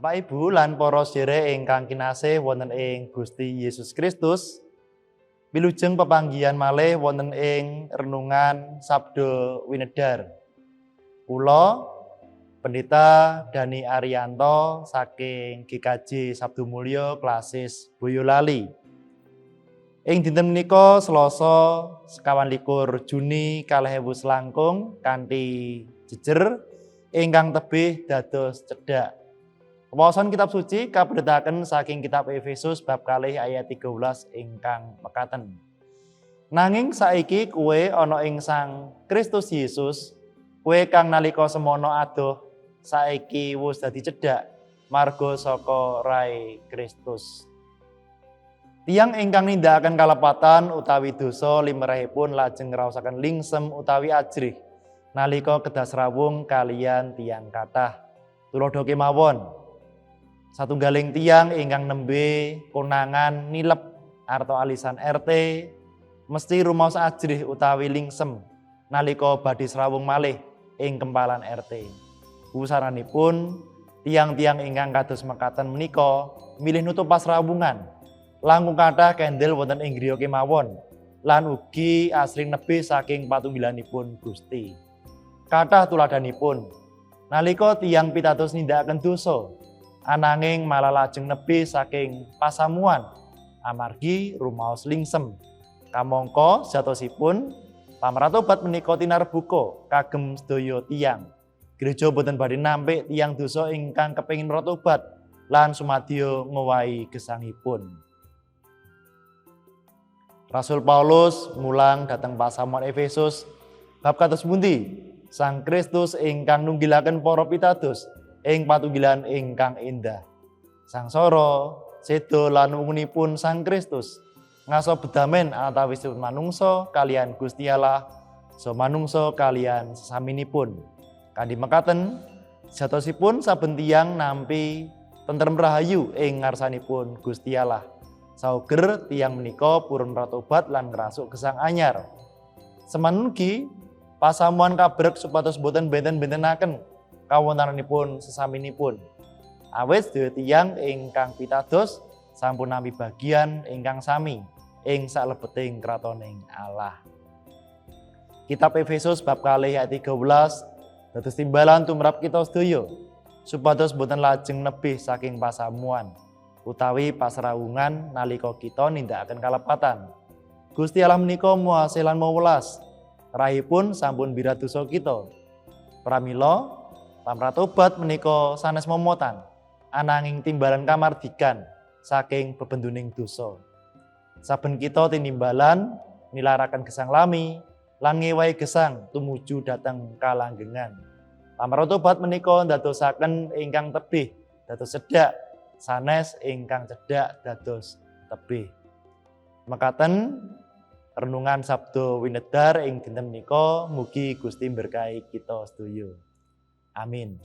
Bapak Ibu lan para sedherek ingkang kinasih wonten ing Gusti Yesus Kristus, wilujeng pepanggihan malih wonten ing renungan Sabda Winedar. Kula Pendeta Dani Arianto saking GKJ Sabdo Mulyo Klasis Boyolali. Ing dinten menika Selasa 29 Juni 2000 langkung kanthi jejer ingkang tebih dados cedhak. Wawasan kitab suci kapendhetaken saking kitab Efesus bab 2 ayat 13 ingkang mekaten. Nanging saiki kowe ana ing Sang Kristus Yesus, kowe kang nalika semono adoh saiki wis dadi cedhak marga saka rai Kristus. Tiyang ingkang nindakaken kalepatan utawi dosa limrahipun lajeng ngraosaken lingsem utawi ajrih nalika kedah srawung kaliyan tiyang kathah. Tuladha kemawon. Satunggaling tiyang ingkang nembe konangan nilep arta alisan RT mesti rumaos ajrih utawi lingsem nalika badhe srawung malih ing kempalan RT. Wusananipun tiyang-tiyang ingkang kados mekaten menika milih nutup pasrawungan langkung kathah kendel wonten ing griya kemawon lan ugi asring nebih saking patunggilanipun Gusti. Kathah tuladhanipun nalika tiyang pitados nindakaken dosa ananging malah lajeng nebih saking pasamuan amargi rumaos lingsem. Kamangka sejatosipun pamratobat menika tinarbuka kagem sedaya tiyang. Gereja boten badhe nampik tiyang dosa ingkang kepengin mratobat lan sumadyo ngowahi gesangipun. Rasul Paulus mulang dhateng pasamuan Efesus bab kados pundi Sang Kristus ingkang nunggilaken para pitados ing patunggilan ingkang endah. Sangsara, seda lan wungunipun Sang Kristus ngaso bedamen antawisipun manungsa kaliyan Gusti Allah, saha manungsa kaliyan sesaminipun. Kanthi mekaten, sejatosipun saben tiyang nampi tentrem rahayu ing ngarsanipun Gusti Allah. Sauger tiyang menika purun pratobat lan ngrasuk gesang anyar. Semanten ugi pasamuan kabrek supados boten benten-bentenaken kawontenanipun sesaminipun. Awit sedaya tiyang ingkang pitados sampun nampi bagian ingkang sami ing saklebeting kratoning Allah. Kitab Efesus bab 2 ayat 13 dados timbalan tumrap kita sedaya supados boten lajeng nebih saking pasamuan utawi pasrawungan nalika kita nindakaken kalepatan. Gusti Allah menika Maha Asih lan Maha Welas. Rahipun sampun birat dosa kita. Pramila pamratobat menika sanes momotan ananging timbalan kamardikan saking bebenduning dosa. Saben kita tinimbalan nilaraken gesang lami lan ngewahi gesang tumuju dhateng kalanggengan. Pamratobat menika ndadosaken ingkang tebih dados cedhak, sanes ingkang cedhak dados tebih. Mekaten renungan Sabda Winedar ing dinten menika, mugi Gusti berkahi kita sedaya. Amin.